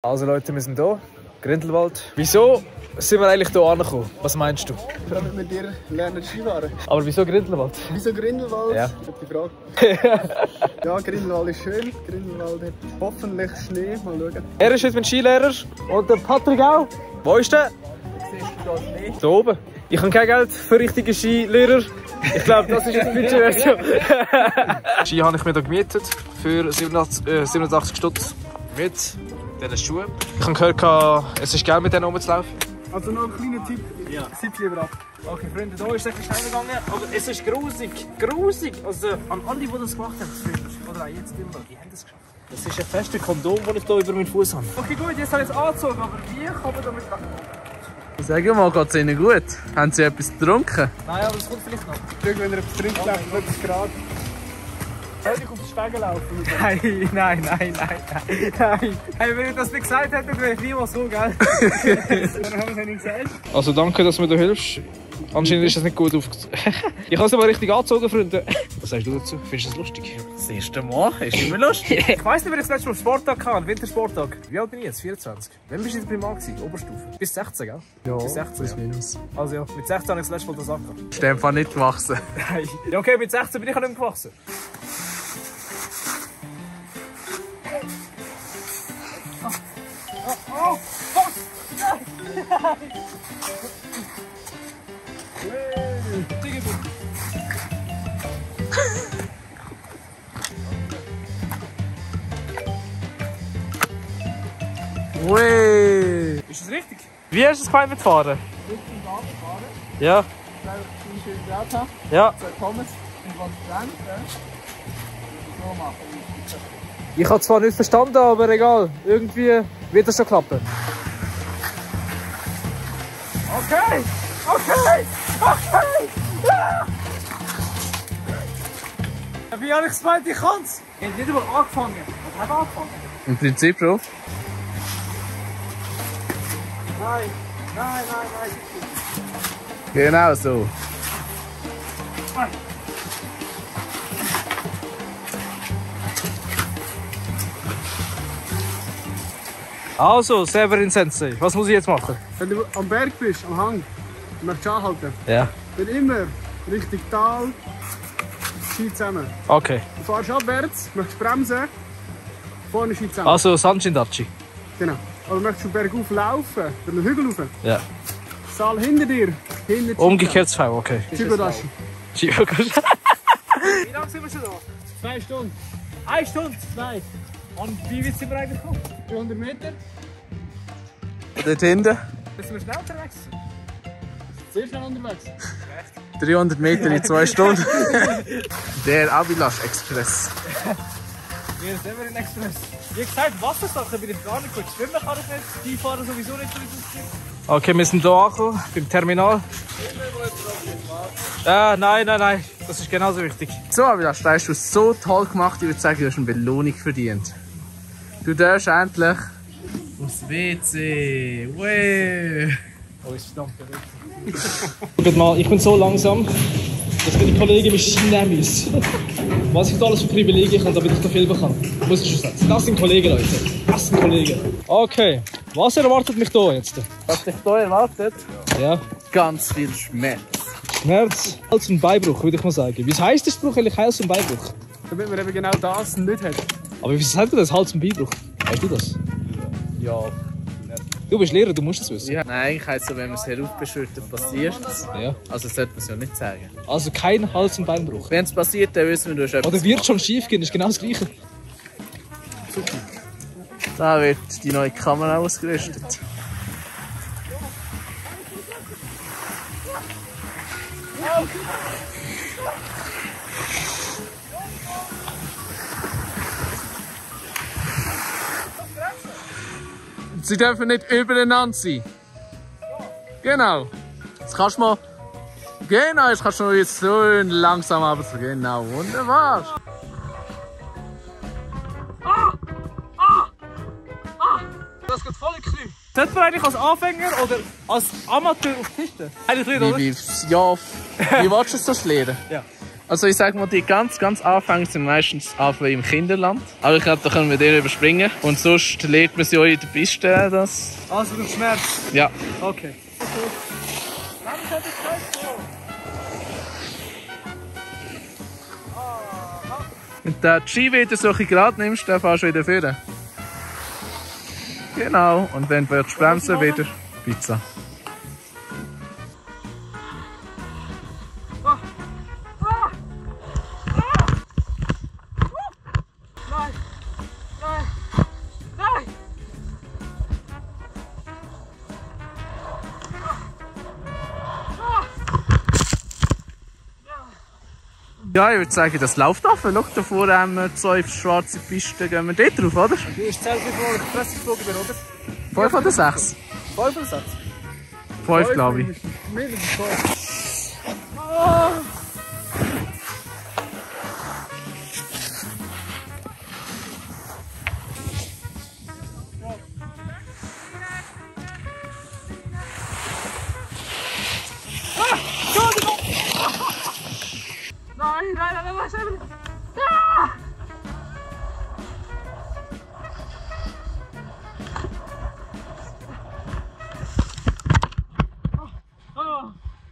Also Leute, wir sind hier, Grindelwald. Wieso sind wir eigentlich hier angekommen? Was meinst du? Damit wir dir lernen Skifahren. Aber wieso Grindelwald? Wieso Grindelwald? Ja. Das ist die Frage. Ja, Grindelwald ist schön. Grindelwald hat hoffentlich Schnee. Mal schauen. Er ist jetzt mein Skilehrer und der Patrick auch. Wo ist der? Siehst du da Schnee? Da oben. Ich habe kein Geld für richtige Skilehrer. Ich glaube, das ist jetzt die deutsche Version. Ski habe ich mir hier gemietet für 87 Stutz mit diesen Schuhen. Ich habe gehört, es ist geil mit denen rumzulaufen. Also noch ein kleiner Tipp. Ja. Sitz lieber ab. Okay, Freunde, da ist es etwas schneller gegangen, aber es ist grusig. Grusig! Also an alle, die das gemacht haben, oder auch jetzt immer noch, die haben das geschafft. Das ist ein fester Kondom, den ich hier über meinen Fuß habe. Okay, gut, jetzt habe ich es angezogen, aber wie kann man damit... Sag mal, geht es Ihnen gut? Haben Sie etwas getrunken? Nein, aber es kommt vielleicht noch. Wenn er etwas trinkt, wird es gerade. Soll ich auf den Stegen laufen? Nein. Hey, wenn ihr das nicht gesagt hättet, wäre ich niemals so, gell? Dann haben wir es nicht gesagt. Also danke, dass du mir da hilfst. Anscheinend ist das nicht gut aufgezogen. Ich habe es aber richtig angezogen, Freunde. Was sagst du dazu? Findest du das lustig? Das erste Mal? Ist immer lustig. Ich weiss nicht, wer das letzte Mal Sporttag hatte, Wintersporttag. Wie alt bin ich jetzt? 24. Wann bist du in der Primar gewesen? Oberstufe? Bis 16, gell? Ja, bis 16, bis minus. Also ja, mit 16 habe ich das letzte Mal das angehabt. Ist einfach nicht gewachsen. Nein. Ja okay, mit 16 bin ich auch nicht mehr gewachsen. Oh, fuck! Ui. Ist das richtig? Wie hast du das Bein mitgefahren? Richtung Garten fahren. Ja. Weil ich einen schönen Grad habe. Ja. So Pommes und was brennt. So machen. Ich habe zwar nicht verstanden, aber egal. Irgendwie wird das schon klappen. Okay! Ja! Wie habe ich es gemeint? Ich kann es! Ich habe nicht einmal angefangen. Was hat angefangen? Im Prinzip schon. Nein. Genau so. Also, Severin Sensei, was muss ich jetzt machen? Wenn du am Berg bist, am Hang, und möchtest anhalten, Ja. dann immer Richtung Tal, Ski zusammen. Okay. Du fährst abwärts, möchtest bremsen, vorne Ski zusammen. Also, Sanchindachi. Genau. Oder möchtest du bergauf laufen, den Hügel rauf, Ja. Saal hinter dir, hinter dir. Umgekehrtes V, okay. Chigodashi. Wie lange sind wir schon da? 2 Stunden. 1 Stunde? 2. Und wie weit sind wir eigentlich gekommen? 300 Meter. Dort hinten. Sind wir schnell unterwegs? Sehr schnell unterwegs. 300 Meter in 2 Stunden. Der Abilash Express. Wir sind Severin Express. Wie gesagt, Wassersachen bin ich gar nicht gut. Schwimmen kann ich nicht, Skifahren sowieso nicht. Okay, wir sind hier angekommen, beim Terminal. Nein. Das ist genauso wichtig. So, Abilash, da hast du es so toll gemacht. Ich würde sagen, du hast eine Belohnung verdient. Du darfst endlich aufs WC. Wee. Oh, ist verdammt. Schaut mal, ich bin so langsam, dass meine Kollegen mich nehmen müssen. Was ich da alles für Privilegien habe, damit ich da filmen kann. Muss ich schon sagen. Das sind Kollegen, Leute. Das sind Kollegen. Okay, was erwartet mich da jetzt? Was dich hier erwartet? Ja. Ganz viel Schmerz. Schmerz, Hals- und Beinbruch, würde ich mal sagen. Wie heißt der Spruch eigentlich, Hals- und Beinbruch? Damit man eben genau das nicht hat. Aber wie sagt man das, Hals- und Beinbruch? Weißt du das? Ja. Du bist Lehrer, du musst das wissen. Ja. Nein, eigentlich heisst es, wenn man es heraufbeschwört, passiert es. Ja. Also sollte man es ja nicht sagen. Also kein Hals- und Beinbruch. Wenn es passiert, dann wissen wir, du hast etwas Oder wird schon schief gehen, ist genau das Gleiche. Da wird die neue Kamera ausgerüstet. Sie dürfen nicht übereinander sein. Genau. Jetzt kannst du mal. Genau, jetzt kannst du jetzt so langsam aber so. Genau, wunderbar. Das geht voll in die Knie. Sollte man eigentlich als Anfänger oder als Amateur auf die Piste? Eigentlich nicht, oder? Wie willst du es so lernen? Ja. Also ich sag mal, die ganz Anfänge sind meistens Anfang im Kinderland. Aber ich glaube, da können wir den überspringen. Und sonst lernt man sie auch in der Piste, das... Also durch Schmerz? Ja. Okay. Wenn du die Ski wieder so gerade nimmst, dann fährst du wieder vorne. Genau. Und wenn du bremsen wieder Pizza. Ja, ich würde sagen, das läuft auf. Schau, da vorne haben wir 2 schwarze Pisten. Gehen wir dort drauf, oder? Du hast zählt, wie viel ich Fresse geflogen bin, oder? 5 oder 6? 5 oder 6? 5, glaube ich. Mindestens 5. Nein, was haben wir?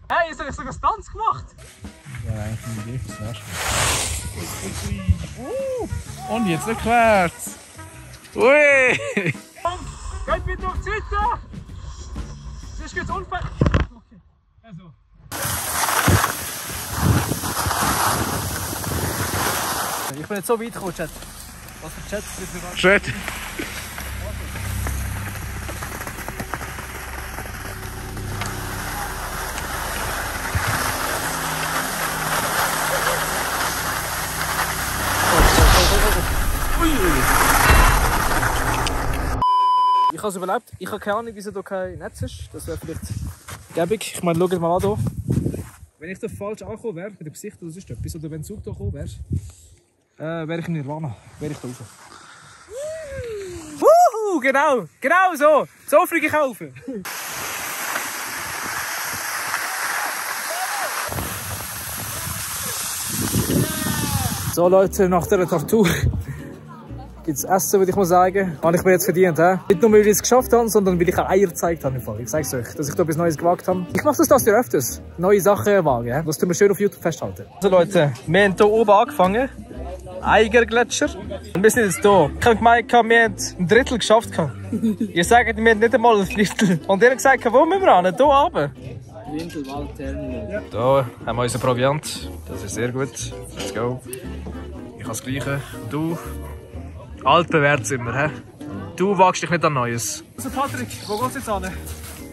Hey, ich habe sogar einen Tanz gemacht. Ja, eigentlich eine Idee fürs nächste Mal. Und jetzt rückwärts. Ui! Geht bitte auf die Seite! Sonst geht's Unfall. Okay, also. Ich bin nicht so weit gekommen, Chat. Was für Chat? Schön. Ich habe es überlebt. Ich habe keine Ahnung, wieso hier kein Netz ist. Das wäre vielleicht gäbig. Ich meine, schaut mal an hier. Wenn ich da falsch angekommen wäre, mit dem Gesicht oder sonst etwas, oder wenn der Zug hier gekommen wäre, wäre ich in Nirvana. Wäre ich da raus. Wuhu, genau! Genau so! So fliege ich auf! So Leute, nach dieser Tortur gibt es Essen, würde ich mal sagen. Habe ich mir jetzt verdient. Nicht nur, weil ich es geschafft habe, sondern weil ich auch Eier gezeigt habe. Ich sage es euch, dass ich da etwas Neues gewagt habe. Ich mache das hier öfters. Neue Sachen wagen. Das tun wir schön auf YouTube festhalten. Also Leute, wir haben hier oben angefangen. Eigergletscher. Und wir sind jetzt hier. Ich habe gemeint, wir haben ein Drittel geschafft. Ihr sagt, wir haben nicht einmal ein Viertel. Und ihr habt gesagt, wo müssen wir hin? Hier oben. Windelwald-Terminal. Hier haben wir unseren Proviant. Das ist sehr gut. Let's go. Ich habe das Gleiche. Und du? Altbewährt sind wir, hä? Du wagst dich nicht an Neues. Also Patrick, wo geht's jetzt an?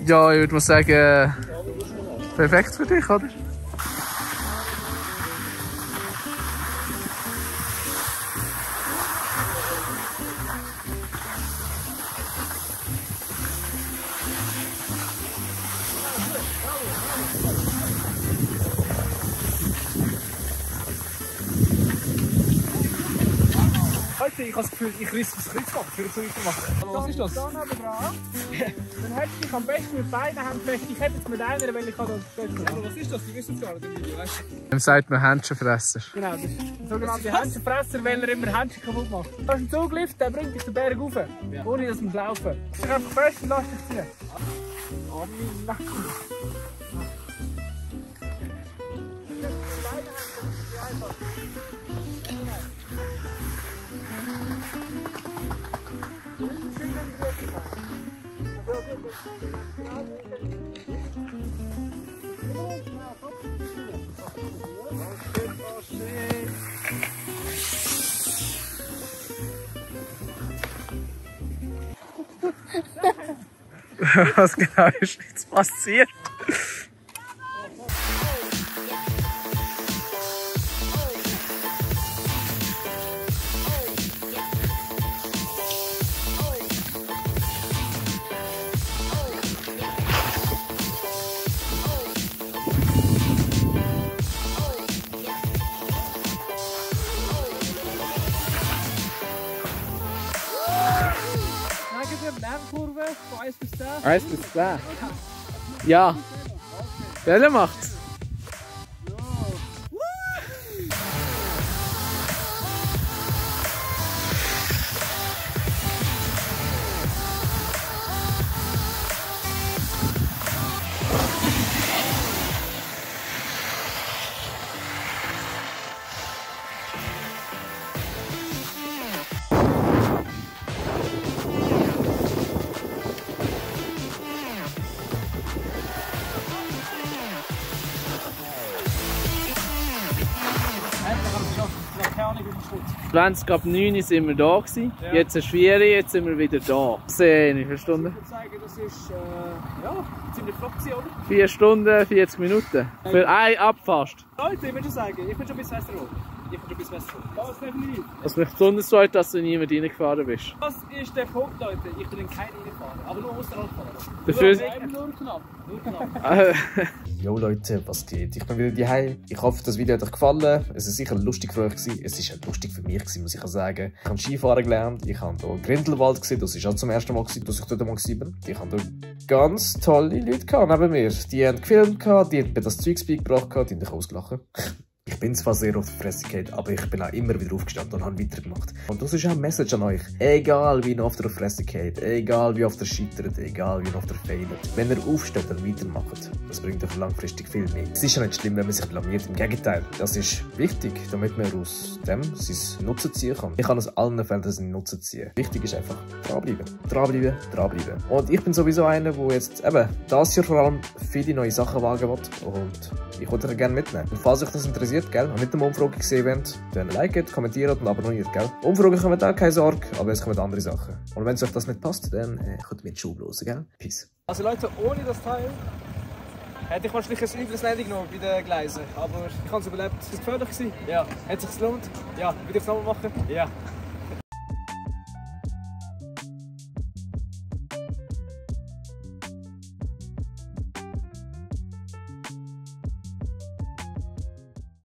Ja, ich würde mal sagen, perfekt für dich, oder? Ich habe das Gefühl, ich riss das Kreuzband für zu weitermachen. Was ist das? Dann hätte ich am besten mit beiden Händen fest. Ich hätte es mit einer, weil ich kann das besser. Aber was ist das? Die wissen es gar nicht, weißt du? Dann sagt man Händchenfresser. Genau, das ist der sogenannte Händchenfresser, weil er immer Händchen kaputt macht. Du hast einen Zuglift, der bringt dich den Berg rauf, ohne dass du laufen musst. Ich einfach fest und lass dich ziehen. Oh mein Nacken. Was genau ist jetzt passiert? Lernkurve von 1 bis 10. 1 bis 10. Ja. Welche macht's? 20:09 sind wir da gewesen. Ja. Jetzt ist 4 Uhr, jetzt sind wir wieder da. 10, wie viele Stunden? Ich würde sagen, das ist ja, ziemlich flott gewesen, oder? 4 Stunden, 40 Minuten. Für eine Abfahrt. Leute, ich würde sagen, ich bin schon bis Westerhof. Das definitiv. Was mich besonders freut, dass du niemand reingefahren bist. Das ist der Punkt, Leute. Ich bin kein reinfahren, aber nur außerhalb fahren. Dafür... Nur knapp. Nur knapp. Jo Leute, was geht? Ich bin wieder daheim. Ich hoffe, das Video hat euch gefallen. Es war sicher lustig für euch gewesen. Es war lustig für mich gewesen, muss ich auch sagen. Ich habe Skifahren gelernt. Ich habe hier Grindelwald gesehen. Das war auch zum ersten Mal gewesen, dass ich dort mal war. Ich habe hier ganz tolle Leute gehabt neben mir. Die haben gefilmt, die haben mir das Zeugs beigebracht, die haben mich ausgelacht. Ich bin zwar sehr auf die Fresse gefallen, aber ich bin auch immer wieder aufgestanden und habe weitergemacht. Und das ist auch eine Message an euch. Egal wie oft ihr auf die Fresse geht, egal wie oft ihr scheitert, egal wie oft ihr fehlt. Wenn ihr aufsteht und weitermacht, das bringt euch langfristig viel mehr. Es ist ja nicht schlimm, wenn man sich blamiert. Im Gegenteil, das ist wichtig, damit man aus dem seinen Nutzen ziehen kann. Ich kann aus allen Feldern seinen Nutzen ziehen. Wichtig ist einfach dranbleiben. Dranbleiben, dranbleiben. Und ich bin sowieso einer, der jetzt eben das Jahr vor allem viele neue Sachen wagen will. Und ich würde euch gerne mitnehmen. Und falls euch das interessiert, gell, und nicht eine Umfrage gesehen habt, dann liket, kommentiert und abonniert, gell. Umfragen kommen auch, keine Sorge, aber es kommen andere Sachen. Und wenn es euch das nicht passt, dann könnt ihr mit Schub los, gell. Peace. Also Leute, ohne das Teil hätte ich wahrscheinlich ein übles Landing genommen bei den Gleisen. Aber ich habe es überlebt. Ist es gefährlich gewesen? Ja. Hat es sich gelohnt? Ja. Würde ich es nochmal machen? Ja.